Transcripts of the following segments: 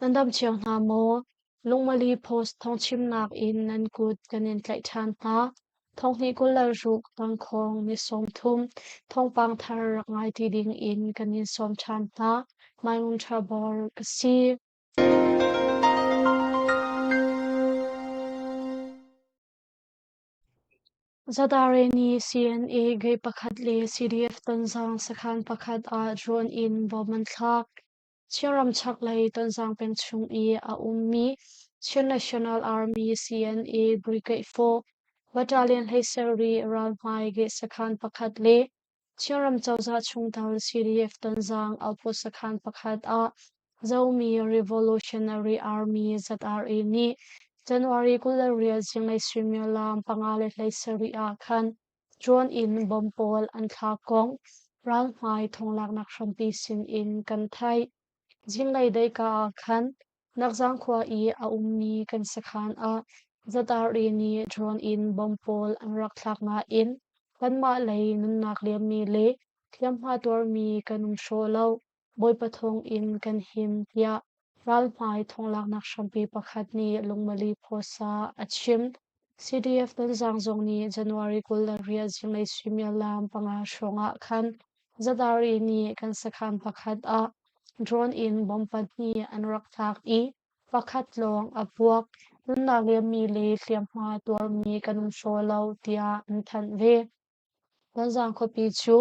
Nan dam cio hna maw? Lungmali Post thawngchimnak in nan kut kan in tlaih ṭhan hna. Thonghnih 26 tangkhawng ni 30 thawngpang thar rak ngai ti ding in kan in sawm ṭhan hna. Mai Ngun Ṭha Bor ka si. Zadare nih CNA gate pakhat le CDF Tonzang sakhan pakhat ah drone in bom an thlak. Chinram chaklei Tonzang peng chung i a ummi Chin National Army CNA Brigade 4 Battalion hleisarih ralhmai gate sakhan pakhat le Chinram cozah chungtel CDF Tonzang outpost sakhan pakhat ah Zomi Revolutionary Army ZRA nih January 28 zinglei suimilam 5:37 ah khan drone in bomb pawl an thlak kong ralhmai thonglaknak hrampi sin in kan theih. Zinglei deika ah khan Nakzang khua i a ummi kan sakhan ah ZRA nih drone in bomb pawl an rak thlak nain kanmah lei nunnak liammi le hliamhma tuarmi kan um hraw lo. Bawipa thawng in kan him tiah ralhmai thonglaknak hrampi pakhat nih Lungmali Phuasa a chim. CDF Tonzang zong nih January 28 zinglei suimilam 5 hrawng ah khan ZRA nih kan sakhan pakhat ah drone in bomb pahnih an rak thlak i pakhat lawng a puak. Nunnak liammi le hliamhma tuarmi kan um hraw lo tiah an thanh ve. Tonzang khuapi cu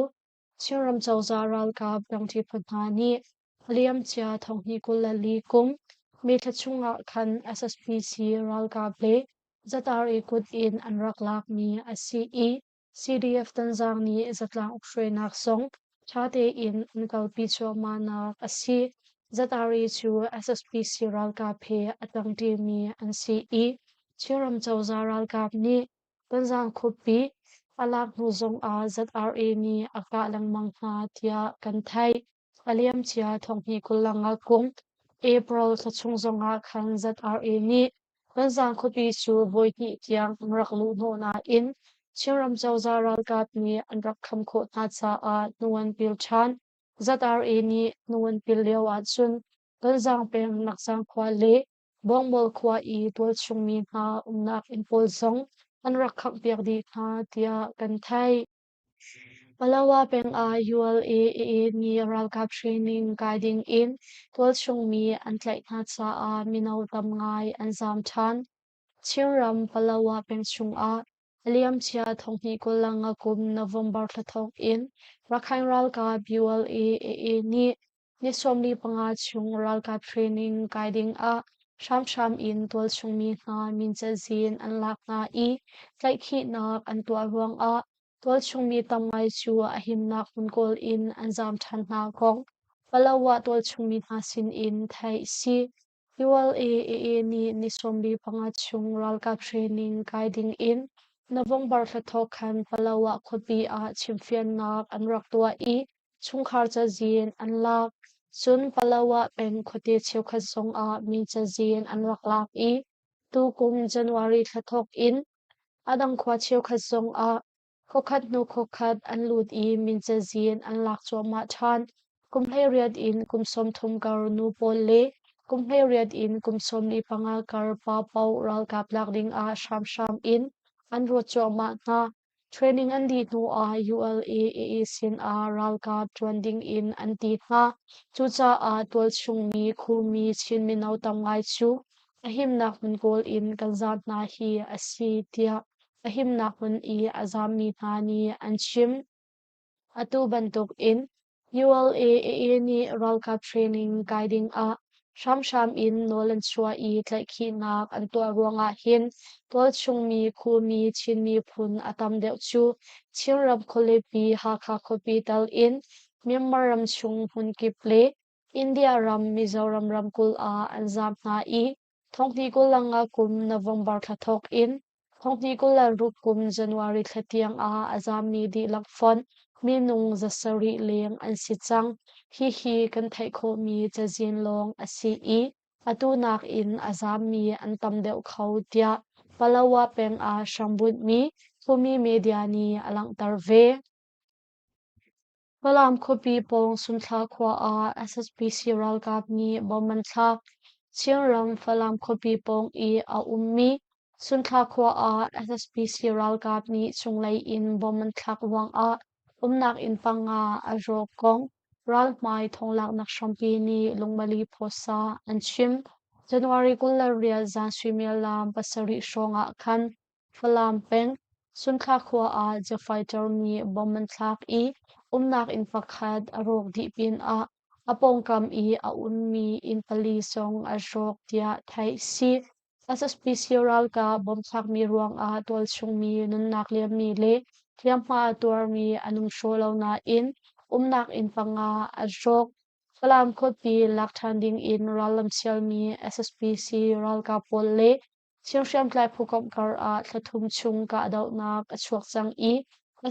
Chinram cozah ralkap ṭangṭi phu hna nih a liamcia thonghnih 24 kum May thla chungah khan SSPC ralkap le ZRA kut in an rak lakmi a si i CDF Tonzang nih zatlang ukhruainak zong ṭha tein an kalpi cuahmahnak a si. ZRA cu SSPC ralkap he a ṭangṭimi an si i Chinram cozah ralkap nih Tonzang khuapi a lak hnu zongah ZRA nih a kah lengmang hna tiah kan theih. A liamcia thonghnih 25 kum April thla chung zongah khan ZRA nih Tonzang khuapi cu voihnih tiang an rak luhhnawh nain Chinram cozah ralkap nih an rak kham khawh hna caah hnu an pil ṭhan. ZRA nih hnu an pil lio ahcun Tonzang peng Nakzang khua le Bawngbawl khua i tualchung mi hna umnak inn pawl zong an rak khanghpiak dih hna tiah kan theih. Palawa peng ah ULA nih ralkap training kai ding in tualchung mi an tlaih hna caah mino tam ngai an zaam ṭhan. Chinram Palawa peng chungah a liamcia thonghnih 25 kum November thla thawk in Rakhine ralkap ULA nih Ni 45 chung ralkap training kai dingah hramhram in tualchung mi hna min cazin an lak hna i tlaihkhihnak an tuah ruangah tualchung mi tam ngai cu a himnak hmun kawl in an zaam ṭhan hna kong Palawa tualchung mi hna sinin theih a si. ULA nih ni 45 chung ralkap training kai dingin November thla thawk khan Palawa khuapi ah chimfiannak an rak tuah i chungkhar cazin an lak. Cun Palawa peng khuate cheukhat zongah mi cazin an rak lak i tukum January thla thawk in a dang khua cheukhat zongah Khuakhat hnu khuakhat an lut i min cazin an lak cuahmah ṭhan. Kum 18 in kum 30 kar nu pawl le kum 18 in kum 45 kar pa paoh ralkap lak dingah hramhram in an ruat cuahmah hna. Training an dih hnuah ULA sinah ralkap ṭuan dingin an ti hna. Cucaah tualchungmi Khumi Chin mino tam ngai cu a himnak hmun kawl in kan zaam hna hi a si tiah a himnak hmun i a zammi hna nih an chim. Atu bantukin ULA nih ralkap training kai dingah hramhram in nawl an chuah i tlaihkhihnak an tuah ruangah hin tualchungmi Khumi Chin miphun a tam deuh cu Chinram khualipi Hakha khuapi tal in Myanmar ram chung hmunkip le India ram Mizoram ramkulh ah an zaam hna i thonghnih 25 kum November thla thawk in thonghnih 26 kum January thla tiang ah a zaammi dihlak fonh minung 700 leng an si cang. Hihi kan theih khawhmi cazin lawng a si i atu nakin a zaammi an tam deuh kho tiah Palawa peng ah hrambunhmi Khumi media nih a langhter ve. Falam khuapi pawng Sunthla khua ah SSPC ralkap nih bomb an thlak. Chinram Falam khuapi pawng i a ummi Sunthla khua ah SSPC ralkap nih cunglei in bomb an thlak ruangah umnak inn panga a rawk kong ralhmai thonglaknak hrampi nih lungmali phawsa an chim. January 28 zan suimilam 7 hrawng ah khan Falam peng, Sunthla khua ah jet fighter nih bomb an thlak i umnak inn pakhat a rawk dih pinah a pawngkam i a ummi inn pali zong a rawk tiah theih a si. SSPC ralkap bomb thlakmi ruangah tualchungmi nunnak liammi le hliamhma a tuarmi an um hraw lo nain umnak inn panga a rawk. Falam khuapi lak ṭhan ding in rallam sialmi SSPC ralkap pawl le Chin hriamtlai phukomh kar ah thla thum chung kahdohnak a chuak cang i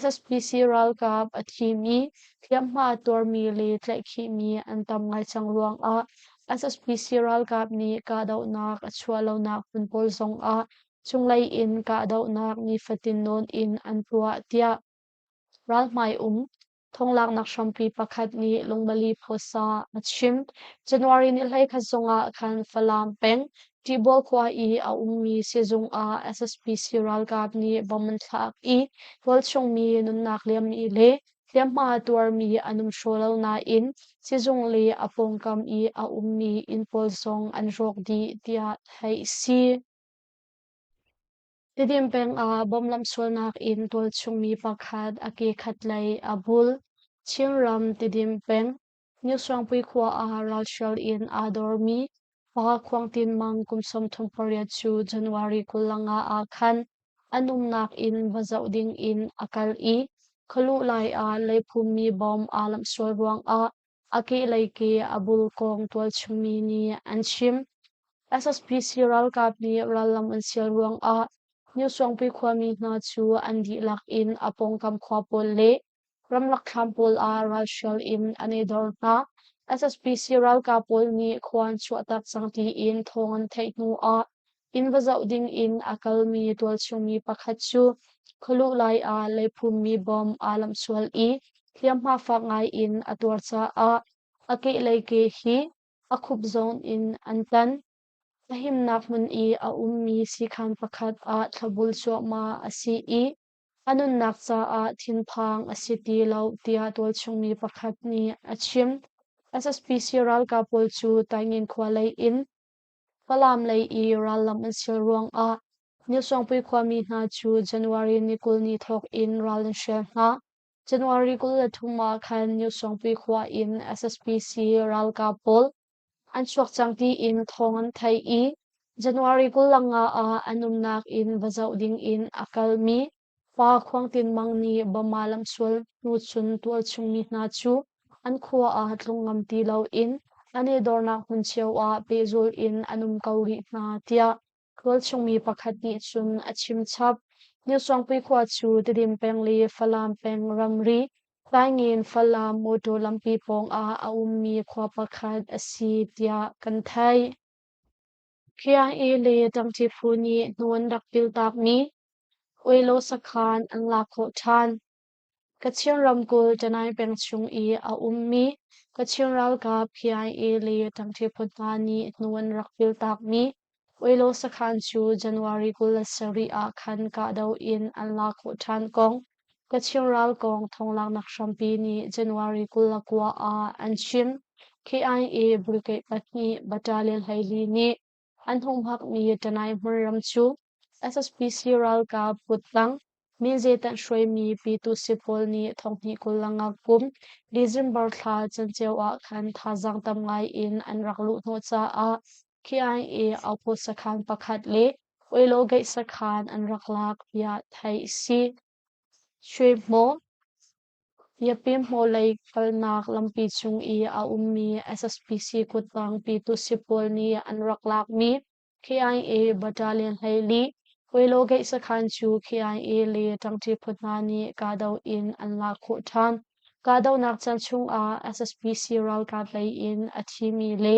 SSPC ralkap a thimi, hliamhma a tuarmi le tlaihkhihmi an tam ngai cang ruangah SSPC ralkap nih kahdohnak a chuah lonak hmun pawl zongah cunglei in kahdohnak nifatin nawn in an tuah tiah ralhmai um Thonglaknak hrampi pakhat nih Lungmali phuasa a chim. January ni 11 zongah khan Falam peng Ṭihbual khua i a ummi sizung ah SSPC ralkap nih bomb an thlak i tualchung mi nunnak liammi le hliamhma tuarmi an um hraw lo nain sizung le a pawngkam i a ummi inn pawl zong an rawk dih tiah theih a si. Tidim peng ah bomb lamhsualnak in tualchung mi pakhat a ke khatlei a bul. Chinram Tidim peng, Newsuangpui khua ah ralhrial in aa dormi Pa Khuang Tin Mang kum 38 cu January 25 ah khan an umnak inn va zoh ding in a kal i khualuh lai ah leiphummi bomb aa lamhsual ruangah a kehlei ke a bul kong tualchung mi nih an chim. SSPC ralkap nih rallam an sial ruangah Newsuangpui khuami hna cu an dihlak in a pawngkam khua pawl le ramlak thlam pawl ah ralhrial in an i dor hna. SSPC ralkap pawl nih khua an chuahtak cang tiin thawng an theih hnu ah inn va zoh ding in a kalmi tualchung mi pakhat cu khualuh lai ah leiphummi bomb aa lamhsual i hliamhma fak ngai in a tuar caah a kehlei ke hi a khup zawn in an tan. A himnak hmun i a ummi siikhan pakhat ah thlabul cuahmah a si i a nunnak caah thinphang a si ti lo tiah tualchung mi pakhat nih a chim. SSPC ralkap pawl cu Taingen khua lei in Falam lei i rallam an sial ruangah Nilsuangpui khuami hna cu January ni 20 ni thawk in ral an hrial hna. January 23 ah khan Nilsuangpui khua in SSPC ralkap pawl an chuak cang tiin thawng an theih i January 25 ah an umnak inn va zoh ding in a kalmi Pa Khuang Tin Mang nih Bama lamsual hnu cun tualchung mi hna cu an khua ah tlung ngam ti loin an i dornak hmun cio ah pehzul in an um ko rih hna tiah tualchung mi pakhat nih cun a chim chap. Nilsuangpui khua cu Tidim peng le Falam peng ramri Taingin Falam mawṭaw lampi pawng ah a ummi khua pakhat a si tiah kan theih. KIA le ṭangṭi phu nih hnu an rak piltakmi Uilaw sakhan an lak khawh ṭhan. Kachin ramkulh Tanai peng chung i a ummi Kachin ralkap KIA le ṭangṭi phu hna nih hnu an rak piltakmi Uilaw sakhan cu January 27 ah khan kahdoh in an lak khawh ṭhan kong Kachin ral kong thonglaknak hrampi nih January 29 ah an chim. KIA Brigade pahnih Battalion 14 nih an humhakmi Tanai hmunram cu SSPC ralkap kuttang Minzetan hruaimi Pyitusi pawl nih thonghnih 25 kum December thla canceo ah khan thazaang tam ngai in an rak luh hnawh caah KIA outpost sakhan pakhat le Oilo gate sakhan an rak lak tiah theih a si. Shwe Yapimhmaw lei kalnak lampi cung i a ummi SSPC kuttang Pyitusi pawl nih an rak lakmi KIA Battalion 14 Oilo gate sakhan cu KIA le ṭangṭi phu hna nih kahdoh in an lak khawh ṭhan. Kahdohnak caan chungah SSPC ralkap lei in a thimi le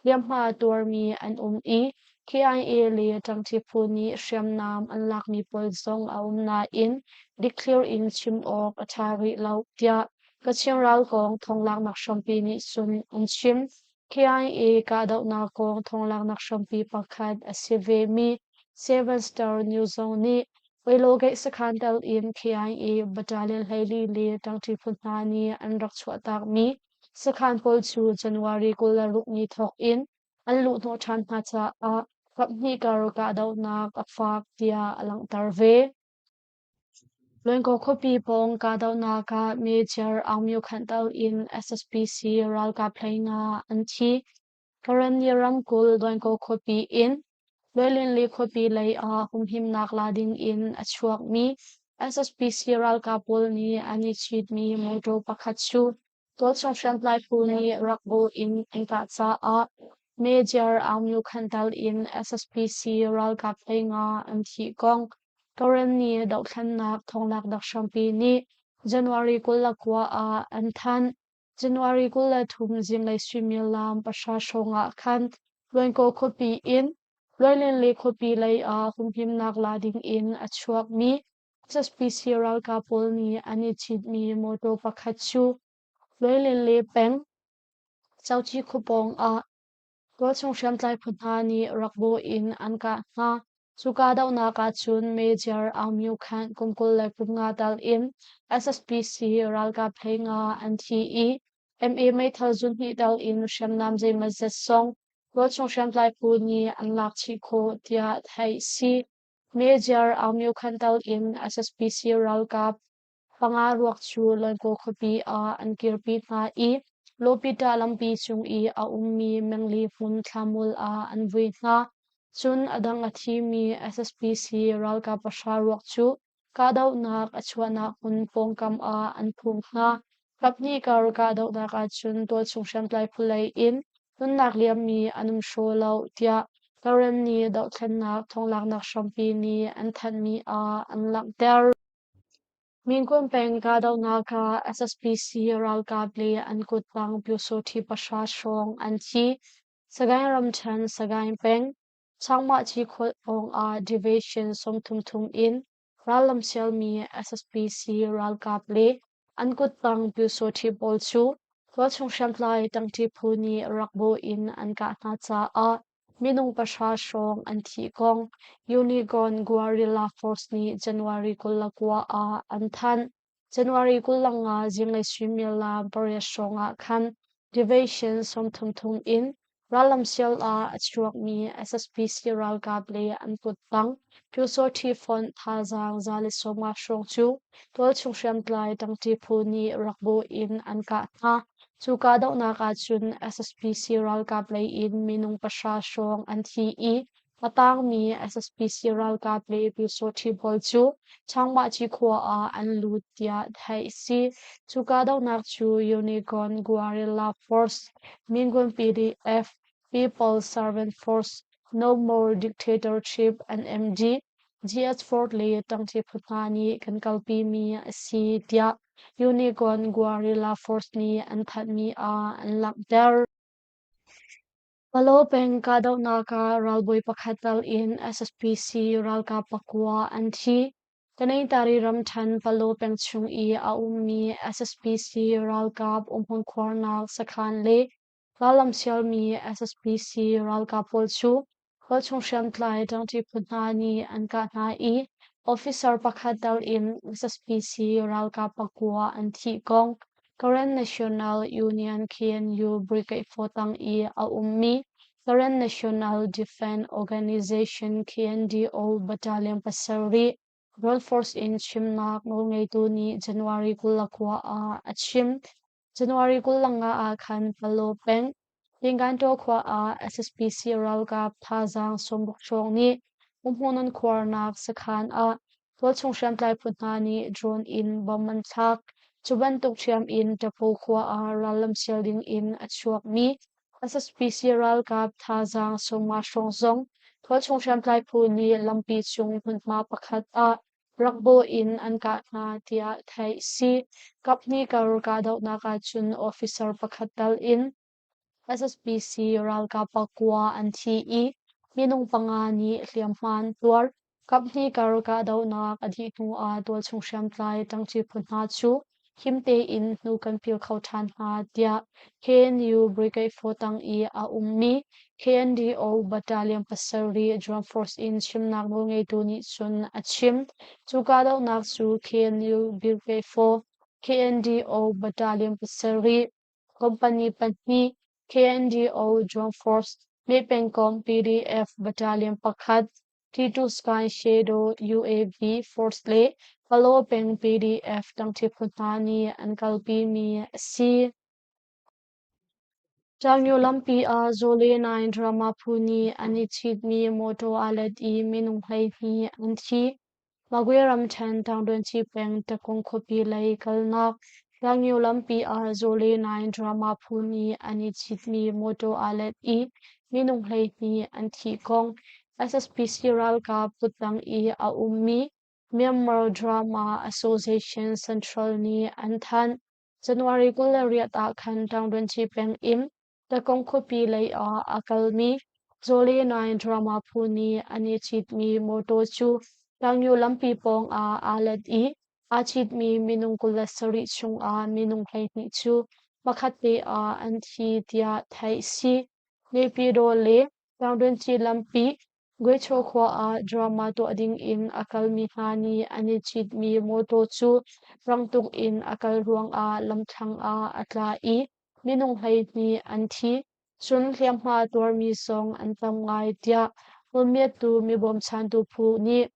hliamhma a tuarmi an um i KIA le ṭangṭi phu nih hriamnam an lakmi pawl zong a um nain dikthlir in chim awk a ṭha rih lo tiah Kachin ral kong thonglaknak hrampi nih cun an chim. KIA kahdohnak kong thawnglaknak hrampi pakhat a si vemi Seven Star News zong nih Oilo Gate sakhan tel in KIA battalion 14 le ṭangṭi phu hna nih an rak chuahtakmi sakhan pawl cu January 26 ni thawk in an luhhnawh ṭhan hna caah kaphnih kar kahdohnak a fak tiah a langhter ve. Loinkaw khuapi pawng kahdohnak ah Major Aung Myo Khant tal in SSPC ralkap 15 an thi. Karenni ramkulh Loinkaw khuapi in Loilinli khuapi lei ah humhimnak la ding in a chuakmi SSPC ralkap pawl nih an i citmi mawṭaw pakhat cu tualchung hriamtlai phu nih rak bawh in an kah caah Major Aung Myo Khant tal in SSPC ralkap 15 an thih kong Karenni dohthlennak thawnglaknak hrampi nih January 29 ah an thanh. January 23 zinglei suimilam 3 hrawng ah khan Luankaw khuapi in Luailenle khuapi lei ah humhimnak la ding in a chuakmi SSPC ralkap pawl nih an i citmi mawṭaw pakhat cu Luailenle peng Coci khua pawng ah tualchung hriamtlai phu hna nih rak bawh in an kah hna. Cu kahdohnak ahcun Major Aung Myo Khant kum 25 tal in SSPC ralkap 15 an thi i MA meithal zunhnih tal in hriamnam zeimawzat zong tualchung hriamtlai phu nih an lak chih khawh tiah theih a si. Major Aung Myo Khant tal in SSPC ralkap panga ruak cu Loinkaw khuapi ah an kirpi hna i Lawpita lampi cung i a ummi Mengli hmun thlamul ah an vui hna. Cun a dang a thimi SSPC ralkap pahra ruak cu kahdohnak a chuahnak hmun pawngkam ah an phum hna. Kaphnih kar kahdohnak ahcun tualchung hriamtlai phu lei in nunnak liammi an um hraw lo tiah Karenni dohthlennak thawnglaknak hrampi nih an thanhmi ah an langhter. Mingun peng kahdohnak ah SSPC ralkap le an kuttang Pyusawhti pahra hrawng an thi. Sagaing ramṭhen Sagaing peng Changmah Cikhual pawngah Division 33 in rallam sialmi SSPC ralkap le an kuttang Pyusawhti pawl cu tualchung hriamtlai ṭangṭi phu nih rak bawh in an kah hna caah minung pahra hrawng an thih kong Unicorn Guerrilla Force nih January 29 ah an thanh. January 25 zinglei suimilam 8 hrawng ah khan Division 33 in rallam sial ah a chuakmi SSPC ralkap le an kuttang Pyusawhti fonh thazaang 150 hrawng cu tualchung hriamtlai ṭangṭi phu nih rak bawh in an kah hna. Cu kahdohnak ahcun SSPC ralkap lei in minung pahra hrawng an thi i a tangmi SSPC ralkap le Pyusawhti pawl cu Changmahci khua ah an lut tiah theih a si. Cu kahdohnak cu Unicorn Guerrilla Force, Mingun PDF, People's Servant Force, No More Dictatorship NMD, GS4 le ṭangṭi phu hna nih kan kalpimi a si tiah Unicorn Guerrilla Force nih an thanhmi ah an langhter. Palaw peng kahdohnak ah ralbawi pakhat tal in SSPC ralkap pakua an thi. Tanaytari ramṭhen Palaw peng chung i a ummi SSPC ralkap umhmun khuarnak sakhan le rallam sialmi SSPC ralkap pawl cu Khualchung hriamtlai ṭangṭi phu hna nih an kah hna i officer pakhat tal in SSPC ralkap pakua an thih kong Karen National Union KNU Brigade 4 tang i a ummi Karen National Defense Organization KNDO Battalion 7 Ground Force in chimnak nawlngeitu nih January 29 ah a chim. January 25 ah khan Palaw peng Tingantaw khua ah SSPC ralkap thazaang 60 hrawng nih umhmun an khuarnak sakhan ah tualchung hriamtlai phu hna nih drone in bomb an thlak. Cu bantuk ṭhiam in Tapu khua ah rallam sial ding in a chuakmi SSPC ralkap thazaang 50 hrawng zong tualchung hriamtlai phu nih lampi cung hmunhma pakhat ah rakbawh in an kah hna tiah theih a si. Kaphnih kar kahdohnak ahcun officer pakhat tal in SSPC ralkap pakua an thi i minung panga nih hliamhma an tuar. Kaphnih kar kahdohnak a dih hnu ah tualchung hriamtlai ṭangṭi phu hna cu him tein hnu kan pil kho ṭhan hna, tiah KNU Brigade 4 tang i a ummi KNDO Battalion pasarih Drum Force in chimnak nawlngeitu nih cun a chim. Cu kahdohnak cu KNU Brigade 4, KNDO Battalion pasarih, Company pahnih, KNDO Drum Force, Meh pengkomh PDF Battalion pakhat, T2 Sky Shadow UAV Force le Palaw peng PDF ṭangṭi phu hna nih an kalpimi a si. Ṭangyo lampi ah Zaw le Nain drama phu nih an i ṭhitmi mawṭaw aa let i minung 12 an thi. Magwe ramṭhen Taungdwingci peng Takung khuapi lei kalnak Ṭangyo lampi ah Zaw le Nain drama phu nih an i ṭhitmi mawṭaw aa let i minung 12 an thih kong SSPC ralkap kuttang i a ummi Myanmar Drama Association Central nih an thanh. January 28 ah khan Taungdwingci peng in Takong khuapi lei ah a kalmi Zawle Nine Drama phu nih an i citmi mawṭaw cu Tlangyu lampi pawng ah aa let i aa citmi minung 27 chungah minung 12 cu hmakhat te ah an thi tiah theih si. Naypyidaw le Taungdwingci lampi Guichaw khua ah drama tuah dingin a kalmi hna nih an i citmi mawṭaw cu rang tuk in a kal ruangah lamthlang ah a tla i minung 12 an thi. Cun hliamhma tuarmi zong an tam ngai tiah hmunmiattu mi bawmchantu phu nih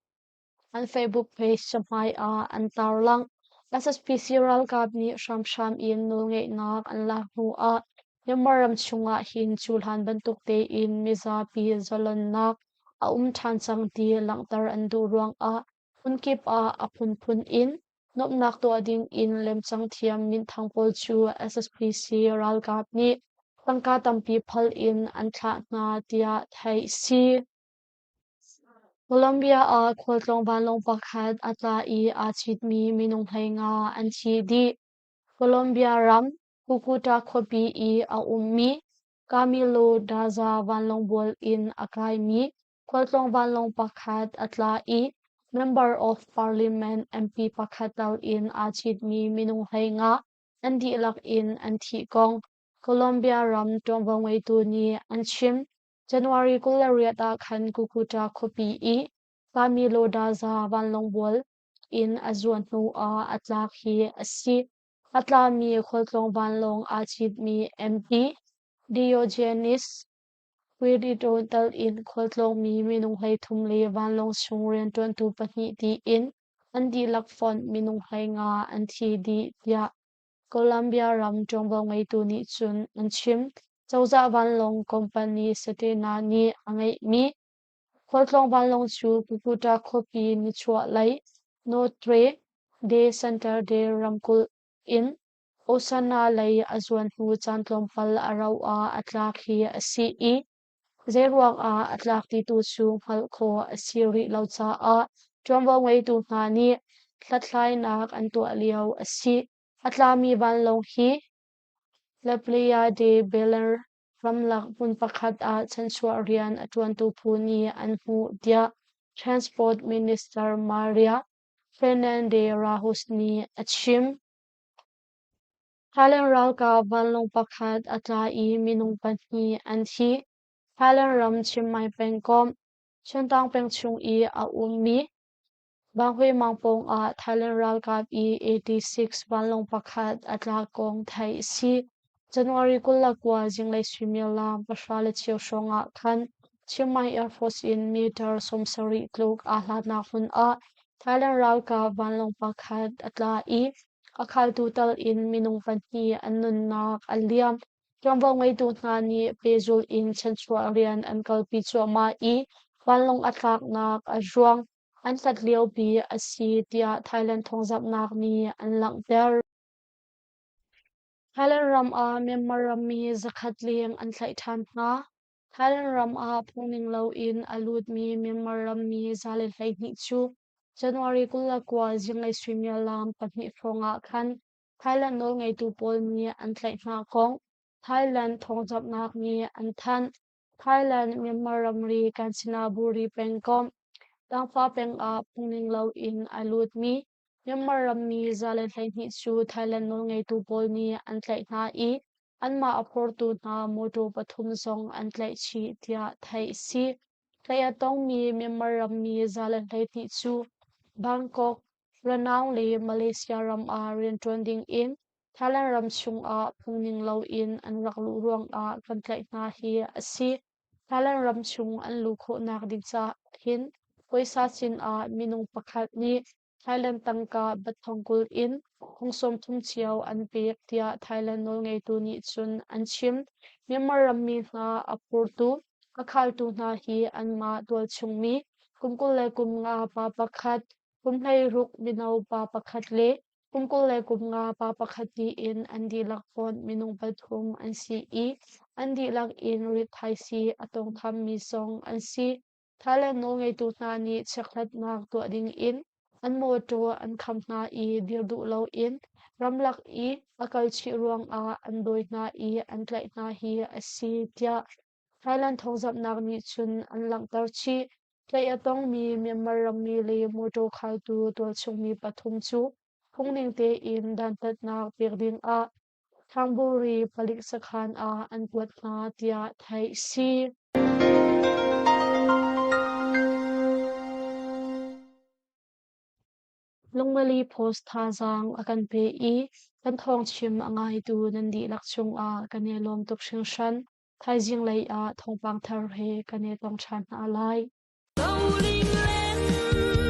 an Facebook page cahmai ah an tarlangh. SSPC ralkap nih hramhram in nawlngeihnak an lak hnu ah Myanmar ram chungah hin cuhlan bantuk tein mizapi zalonnak a um ṭhan cang ti langhter an duh ruangah hmunkip ah a phunphun in nuamhnak tuah ding in lemcang thiam minthang pawl cu SSPC ralkap nih tangka tampi phal in an thlah hna tiah theih si. Colombia ah khualtlawng vanlawng pakhat a tla i aa citmi minung 15 an thi dih. Colombia ram Cucuta khuapi i a ummi Camilo Daza vanlawngbual in a kaimi khualtlawng vanlawng pakhat a tla i Member of Parliament MP pakhat tal in aa citmi minung 15 an dihlak in an thih kong Colombia ram ṭuanvo ngeitu nih an chim. January 28 ah khan Cucuta khuapi i Camilo Daza vanlawngbual in a zuan hnu ah a tlak hi a si. A tlami khualtlawng vanlawng aa citmi MP Diogenes Quirito tal in khualtlawngmi minung 33 le vanlawng chung rianṭuantu pahnih tiin an dihlak fonh minung 15 an thi dih tiah Colombia ram ṭuanvo ngeitu nih cun an chim. Cozah vanlawng company Satena nih a ngeihmi khualtlawng vanlawng cu Cucuta khuapi nichuahlei Notre de Santander ramkulh in Osana lei a zuan hnu caan tlawmpal a rauh ah a tlak hi a si i zeiruang ah a tlak ti tu cu hngalh khawh a si rih lo caah ṭuanvo ngeitu hna nih hlathlainak an tuah lio a si. A tlami vanlawng hi La Playa de Bel-Air ramlak hmun pakhat ah chanchuah rian a ṭuantu phu nih an hmuh tiah Transport Minister Maria Fernande Rajos nih a chim. Thailand ralkap vanlawng pakhat a tla i minung pahnih an thi. Thailand ram Chiang Mai pengkomh, Chantang peng chung i a ummi Banghui Mangpawng ah Thailand ralkap i 86 vanlawng pakhat a tlak kong theih a si. January 29 zinglei suimilam 10:15 hrawng ah khan Chiang Mai Air Force in meter 70 tluk aa hlatnak hmun ah Thailand ralkap vanlawng pakhat a tla i a khaltu tal in minung pahnih an nunnak a liam. Ṭuanvo ngeitu hna nih pehzulh in chanchuah rian an kalpi cuahmah i vanlawng a tlaknak a ruang an hlat liopi a si tiah Thailand thawngzamhnak nih an langhter. Thailand ram ah Myanmar rammi 100 leng an thlaih ṭhan hna. Thailand ram ah phungning loin a lutmi Myanmar rammi 112 cu January 29 zinglei suimilam 2 hrawng ah khan Thailand nawlngeitu pawl nih an tlaih hna kong Thailand thawngzamhnak nih an thanh. Thailand Myanmar ramri Kanchanaburi pengkomh Tangfa peng ah phungning loin a lutmi Myanmar rammi 112 cu Thailand nawlngeitu pawl nih an tlaih hna i anmah a phortu hna mawṭaw pathum zong an tlaih chih tiah theih a si. Tlaih a tongmi Myanmar rammi 112 cu Bangkok, Ranong le Malaysia ram ah rianṭuan ding in Thailand ram chungah phungning loin an rak luh ruangah kan tlaih hna hi a si. Thailand ram chung an luh khawhnak ding caah hin puaisa sinah minung pakhat nih Thailand tangka bat thongkul in hung 30 cio an pek tiah Thailand nawlngeitu nih cun an chim. Myanmar rammi hna a phurtu, a khaltu hna hi anmah tualchung mi kum 25 pa pakhat, kum 16 mino pa pakhat le Kum 25 pa pakhat tiin an dihlak fonh minung pathum an si i an dihlak in rithaisii a tawngthammi zong an si. Thailand nawlngeitu hna nih chekhlatnak tuah dingin an mawṭaw an kham hna i dir duh loin ramlak i a kal chih ruangah an dawi hna i an tlaih hna hi a si tiah Thailand thawngzamhnak nih cun an langhter chih. Tlaih a tongmi Myanmar rammi le mawṭaw khaltu tualchungmi pathum cu phungning tein dantatnak pek dingah Thlangburi palik sakhan ah an kuat hna tiah theih a si. Lungmali Post thazaang a kan pe i kan thawngchim a ngaitu nan dihlak cungah kan i lawm tuk hringhran. Thaizing lei ah thawngpang thar he kan i tong ṭhan hna lai. Rolling land.